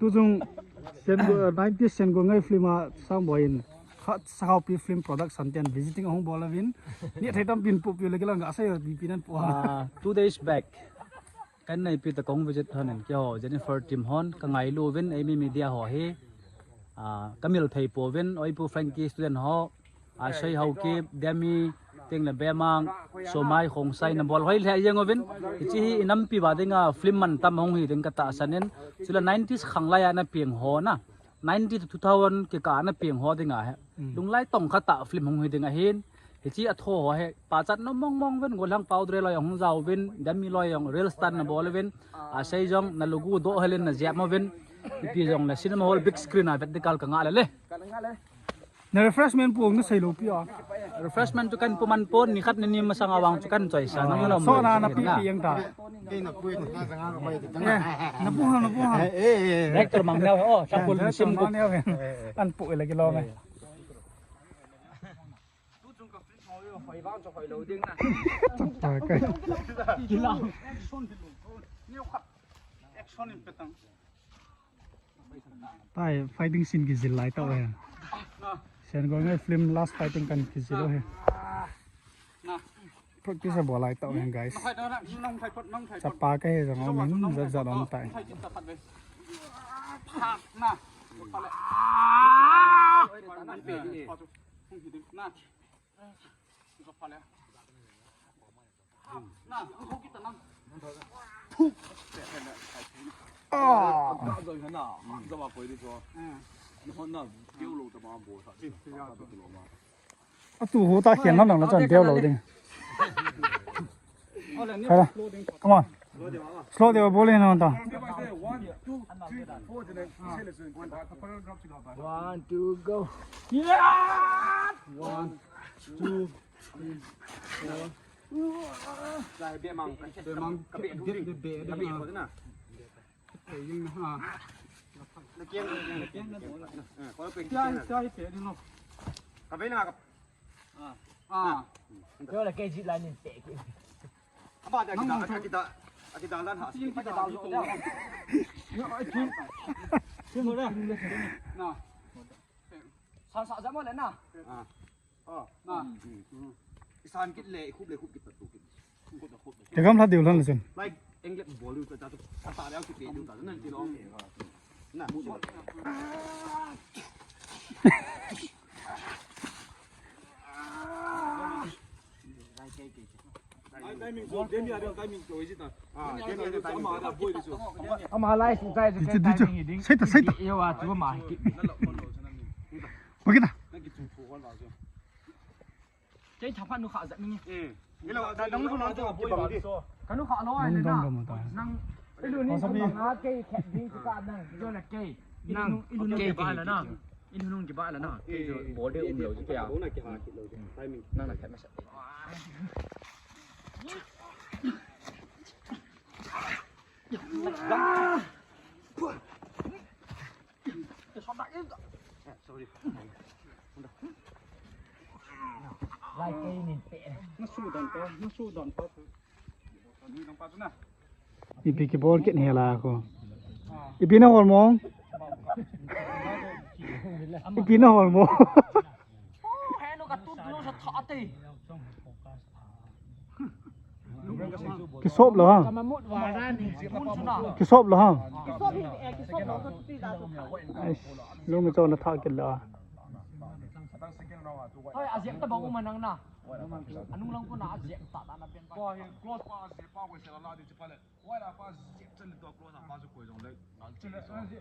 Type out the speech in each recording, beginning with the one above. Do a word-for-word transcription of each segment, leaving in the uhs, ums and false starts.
Tuchung Sen Go, nineties Sen Go Ngai film a Sangboi in khat Sakhaopi Film Production ten visiting ahung bol uvin. Ni thei tampin pupi le kilang ga sai pipi nan pu. Ah, two days back. Kan neipi ta kong visit hon in keiho Jennifer team hon ka ngailu uvin, Eimi Media ho hi. Ah, ka mil thei pouvin, Oipu Frankie student ho. Asei Haokip, Demi, teng le Bemang, Somai, Khongsai, na bol hoi lheh jeng uvin. Hiche hi i nampi uva dinga film mantam hung hi ding ka tahsan in. Chule nineties khanglai a na peng ho na. Ninety to two thousand kikah a na peng ho dinga hi. Mm. Lunglai tong khat a film hung hi ding ahin. Hiche a tho ho hi. Pachat nom mong mong uvin, golhang Paudre loi hung jao uvin, Demi loi jong reel stunt na bol uvin. Asei jong na lugu doh hel in na jep uvin. Ipi jong le cinema hall big screen a vet ding kal ka ngah le le. Na refreshment pu ong na sei lou pi a. Refreshment chu kan pu man pon, ni khat ni ni masang a vang chu kan choisa. Nang lo. So na na pi pi ang ta. Eh, na pu ha, na pu ha. Eh, eh, eh. Director mang neo, oh, sa pul sim bu. Mang neo. An pu le kilo me. Chapa kai. Kilo. Action in petang. Tai fighting scene kijil lai tau he. Sen Go Ngai film last fighting kan kijil he. Practice a bol lai tau he, guys. Chapa ka he jong um in jat jat um tai. Atu ho ta khian lang lang la chan deu lo ding. Kala. Come on. Slow deu bol in ta. One, two, go. Yeah! One, two, three, four. Lai be mang. Be mang. Ka be du ding. Be, be, ka be du na. Ka be du na. Ka be na ka. Ah. Ah. Yo la ke ji la ni pe ki. Ama da kita, kita, kita lan ha. Kita lan ha. Ya, ai kin. Kin mo da. Na. Sa sa ja mo le na. Ah. Oh. Na. Isan kit le, khup le, khup kit tu kit. Te gam la diu lan chen. Like, engle bol u ta ta ta le ki pe du ta nan ti lo. Na. Ama lai su tai. Dichu, dichu. Sai ta, sai ta. Yo a tu ma ki. Bakit ah? Kei tha pha nu kha jat ni. Eh. Ni lo, da dang lu nang tu ki bang di. Ka nu kha lo ai na. Nang, ilu ni ka bang a kei khet ding ka nang. Yo na kei. Nang, ilu nung ki ba la na. Ilu nung ki ba la na. Kei jo bol de um lo ji kei a. Nang na khet ma sa. Sorry. Lai kei nin pe. Na su dan pa, na su dan pa. Ipi kibol kit hela ko. Ipi na hol mong. Ipi na hol mong. Oh, henu ka tu tu sa tha te. Kisop lo ha. Kisop lo ha. Ai, lo mi chon na tha kit lo. Hoi, a ziak ta bang u ma nang na. Anung lang ko na a ziak ta ta na pen pa. Ko hi close pa a ziak pa ko se la la di chi pa le. Wai la pa ziak chan to close pa su ko jong le. Ngal chi le.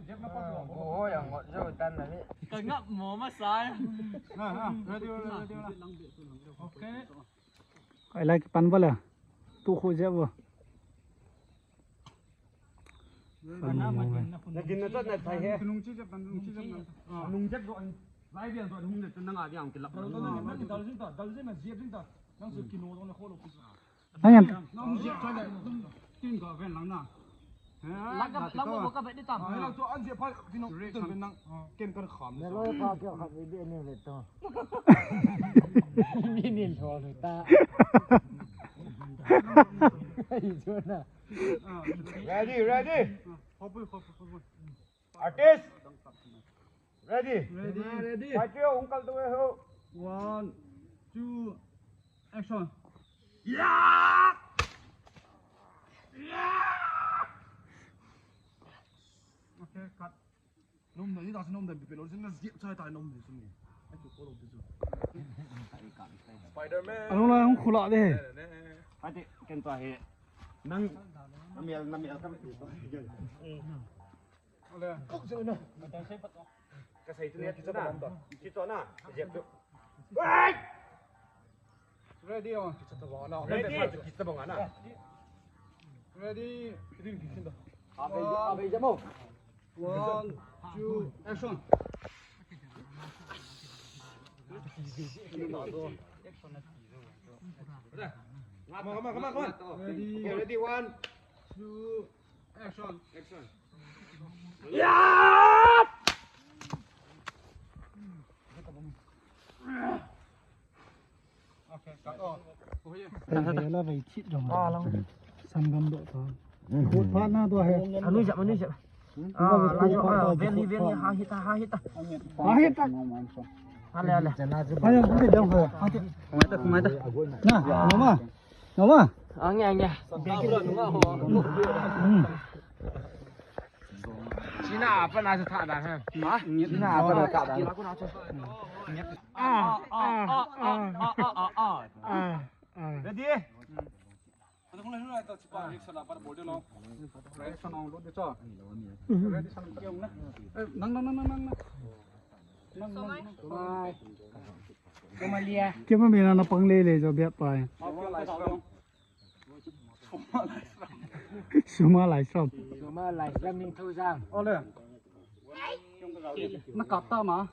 Ziak na pa su. Ko ho yang ngot jo tan na ni. Ka ngap mo ma sai. Na, na, ready, ready, ready. Okay. Ai lai pan ba la. Tu khu ziak ba. Na gin na chot na thai he. Nung chi jep, nung chi jep, nung jep do an. Lai bian do hung le nang a bian ki lap. Dal jin ta, dal jin ta, dal jin na jep jin ta. Nang su kino do na kho lo. Nang yan. Nang jep chot le. Tin ka ven lang na. Lang ka, lang mo ka vet di tam. Lang to an jep pa kino tin ven nang. Ken kan kham. Ne lo pa ke kham di ni le to. Ni ni lo ta. Ai jo na. Ready, ready. Artist. Ready. Ready. Ready. Fight yo, hung kal to ho. One, two, action. Okay, cut. Nom da, ni da nom da, pi lo, sin na zip chai tai nom ni sum ni. Ai chu ko lo tu chu. Spider-Man. Ano la hung khula de. Ate, ken ta he. Nang, namial, namial ka. Ole. Ka sai tu ni, tu na. Ki to na. Zip tu. Wait! Ready, oh. Ready. Ready. One, two, action. Come on, come on, come on, come on. Ready. Okay, ready, one, two, action. Action. Yeah! Okay, cut off. Hey, hey, la vai chit jong. Ah, lang. Sangam do to. Khut pha na to he. Anu jap, anu jap. Ah, la jo, ah, veli, veli, ha hita, ha hita. Ha hita. Ale, ale. Ayo, khut de jong he. Ha te. Kumai ta, kumai ta. Na, mama. Mama. Ange, ange. Hmm. China apa na sa tha da ha. Ha? China apa na tha da. Ah, ah, ah, ah. Ah, ah. Ready? Reaction lo de cho. Ready, nang, nang, nang, nang, nang. Nang, nang, nang. Kema lia. Kema mina na pang lele jo biat pai. Suma lai som. Suma lai som. Suma lai som ning thu jang. Ole. Na kap ta ma.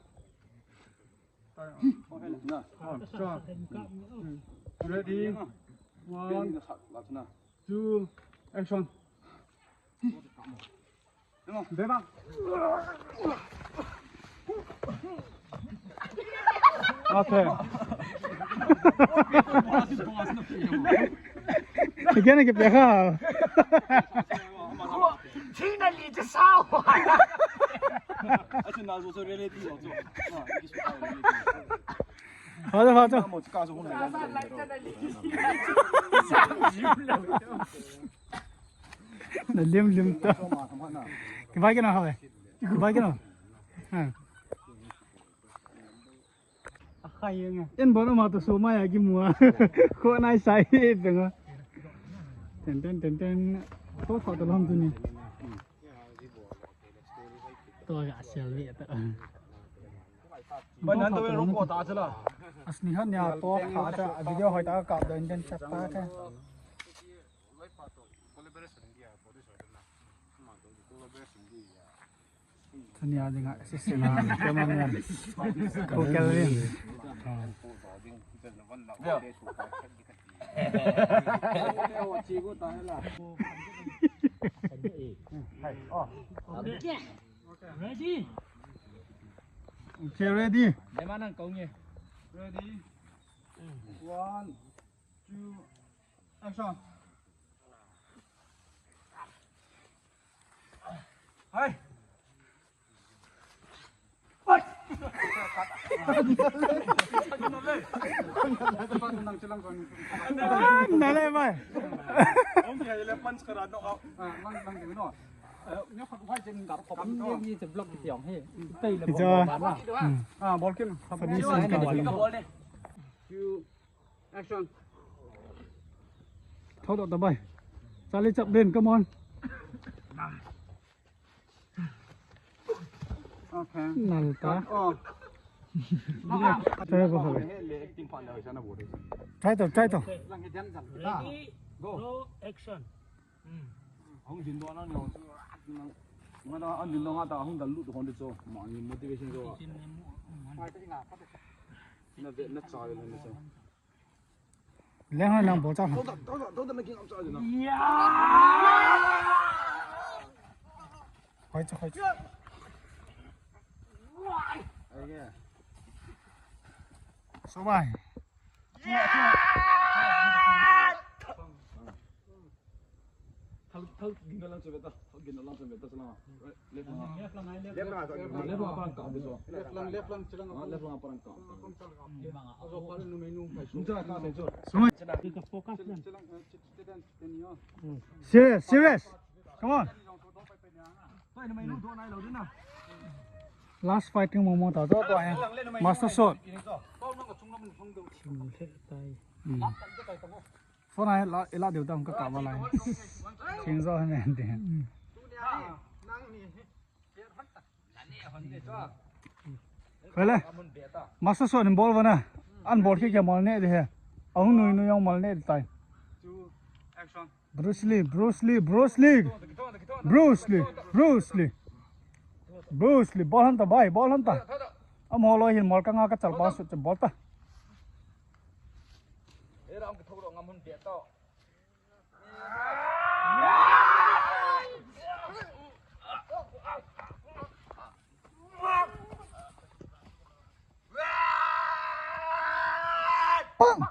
Na, oh, sure. Hmm. Ready? One, two, action. Bebang. Okay. Again, again, yeah. China li je sao. Achu na zo so reality lo zo. Hao, hao. Na lim lim to. Kibai kina hao. Kibai kina. Ha. Akhai nge. En bon ma to suma ya ki mua. Ko nai sai e pe ngo. Ten ten ten ten. To to to lam tu ni. To ga sel ve ta. Ban han to ro ko ta chala. Asni han ya to kha cha video hoi ta ka do in den chat ta ke. Tania dinga, sisina, kemana. Ko Kelvin. Ready? Okay, ready. Ready? One, two, action. Hai. Nale mai. Action. Thot doh ta bai. Charlie Chaplin, come on. Okay. Nal ta. Oh. Try to, try to. Ready, go, action. Hung din doh na ni hung. Nga da an din doh nga ta hung dal lut hon de cho. Ma ni motivation cho. Na ve na cha le na cho. Leng hoi lang bol cha. Tau ta, tau ta, tau ta na king up cha de na. Hoi cha, hoi cha. Ai ke. So bai. Gin lang chu beta. Gin lang chu beta sala. Left lang. Left lang, left lang. Left lang, left lang, parang ka. Left lang, left lang, chilang. Ah, left lang, parang ka. Serious, serious. Come on. Last fighting moment ta to to hai. Master shot. Phone hai la, ila deu tam ka ka ba lai. Ching zo hai men de. Hele. Master shot in ball vana. An ball ke ke mol ne de he. Ahung nui nui yong mol ne de tai. Bruce Lee, Bruce Lee, Bruce Lee. Bruce Lee, Bruce Lee. Bruce Lee, ball hanta bai, ball hanta. Amolo hin mol ka nga ka chal ba sut ball ta. Pang.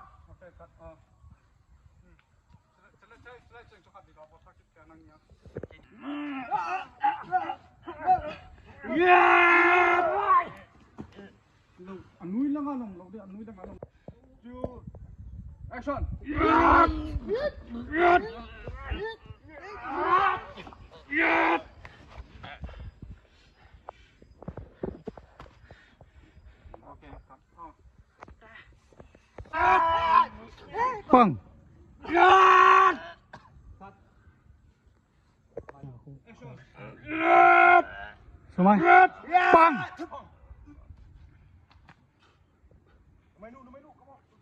Anui langa long, long de, anui langa long. Two, action. Okay, cut. Oh. Pang. Sumai. Pang.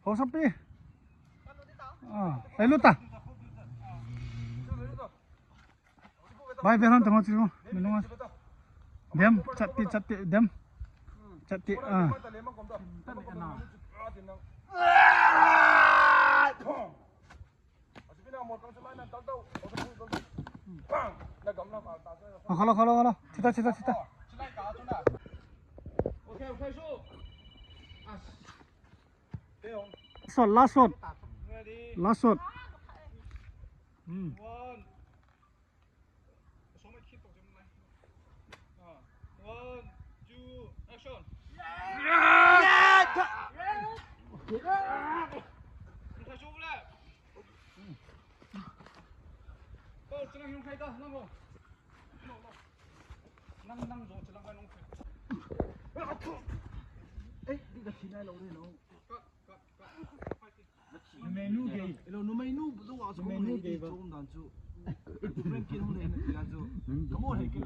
Ho sapi. Ah, eh, luta. Bai, beran tamo chiru. Minunga. Dem, chatti, chatti, dem. Chatti, ah. Ah, khalo, khalo, khalo. Chita, chita, chita. Last shot, last shot. Last shot. Hmm. One, two, action. Numei nu gei. Hello, numei nu, bu wa, numei nu gei ba. Chom dan chu. Problem kin hung nei na ti dan chu. Come on, hey, kin.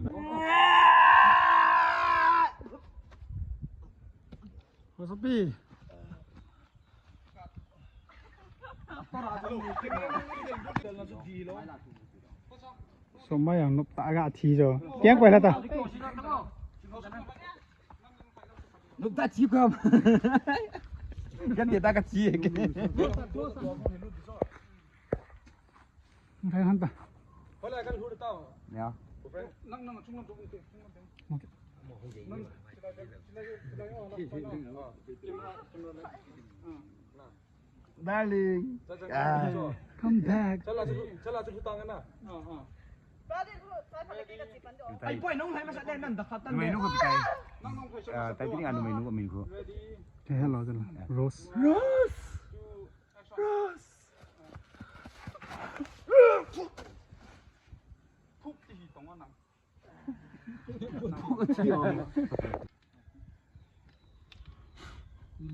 What's up, B? Sumai ang nup ta ga thi jo. Kiang koi la ta. Nup ta chi ko. Kan dia ta ka chi. Thai han ta. Hola kan hu ta. Ya. Nang nang chung lam chung te. Okay. Nang. Darling. Ah. Come back. Chala chu, chala chu tang na. Ah, ah. Ai, boy, nung hai masa den nan da khatan. Numei nu ko pi kai. Ah, tai pini anu numei nu ko min ko. Ready. Te hello, hello. Rose. Rose. Rose. Phup ti hi tong na. Phup ti ho.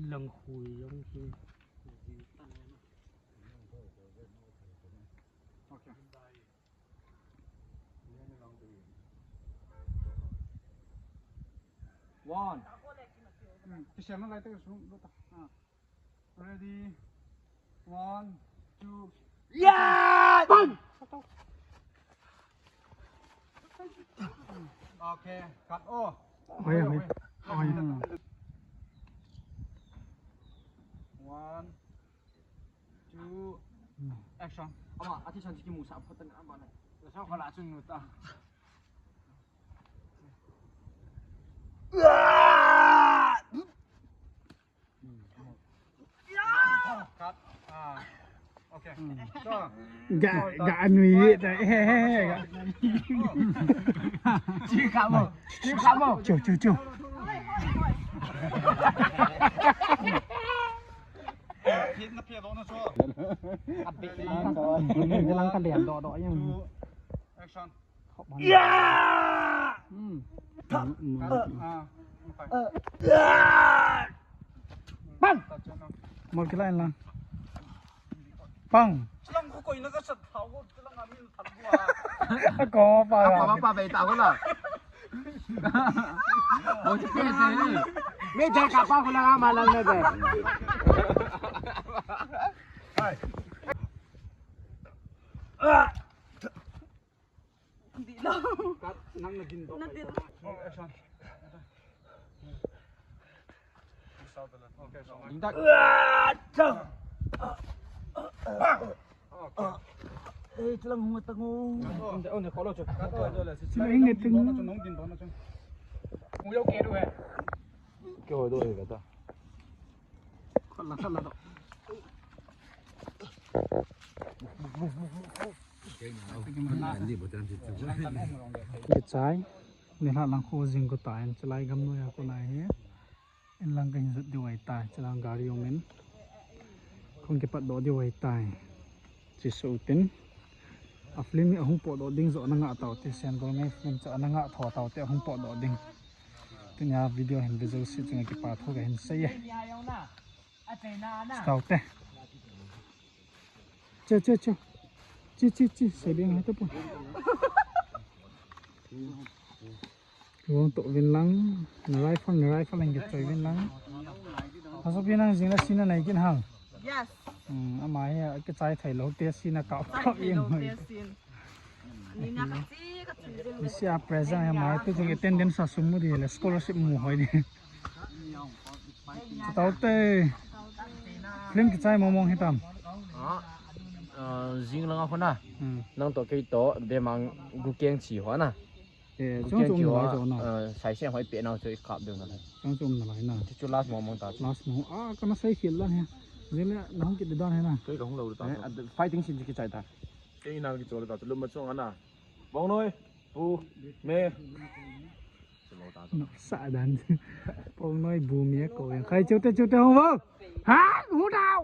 Lang hui yang hi. Okay. One. Hmm. Kisha na lai ta su lo ta. Ah. Ready. One, two. Yeah! Bang! Okay, cut. Oh. Oi, oi. Oi. One, two, action. Ama, ati chan ki musa photan ama na. Sa kala chun nuta. Cut. Ah. Ga, ga nui ye ta, he, he, he, ga. Chi ka mo, chi ka mo. Chu, chu, chu. Hit na pia do na so. Abi lang ka, lang ka lian do do yang. Action. Ya! Hmm. Ah, okay. Bang! Mol kila in lang. Bang! Silang ko koi na ka sat thaw ko, silang amin thaw ko, ah. Ako pa. Apa, apa, apa, ita ko na. Oh, si Pete. May dahil ka pa, ko lang ama lang na, be. Ay. Ah! Hindi lang. Cut, nang naging dog. Naging. Oh, action. Okay, so, eh, silang hungat ang. Hindi, oh, hindi, follow, chok. Sila ingat ang. Hindi, hindi, hindi. Uyaw, kaya doon, eh. Kaya doon, eh, kata. Kala, kala, do. Kichai, nilhah lang khu jing khu tai, chilai gam noiya khu nai hi. In lang kahin jot diu ahitai, chilang gari um in. Khong kipat doh diu ahitai. Chisu tin. A film hi ahung potdoh ding joh na ngah tau te, Sengol Ngei film chu ana ngah tho tau te ahung potdoh ding. Tunia video hin ve jouse chunga kipa thu kahin sei e. Tau te. Che, che, che. Che, che, che. Sei ding hai ta pun. Wong to vin lang. Na rifle, na rifle lang ke choi vin lang. Haso pi nang jing la sina nai kin hang. Yes. Hmm, ama hi ke chai thai lo te sina ka ka yeng hoi. Ni na ka chi, ka chi jing. Ni sia present ama tu jong attendance sa sum mu di le scholarship mu hoi di. Tau te. Film kichai mong mong hitam. Ah, ah, jing langa khona. Hmm. Nang to kei to, Bemang Gukeng chi hona. Eh, Gukeng chung chung chi na lai ho, jo na. Ah, sai se hoi pe nau chu i kap deu na lai. Chung chung na lai na. Chu chu last mong mong ta chu. Last mong. Ah, kana sai khel dan he. Jing le na hung kit dan he na. Kei ka hung lo ta. Eh, ah, fighting scene kichai ta. Kei na kichol ta chu lum ma chung ana. Bong noi. Bu, me. Noksa dan. Pong noi bu me ko yang. Khai chute chute hong bo. Ha, hu dau.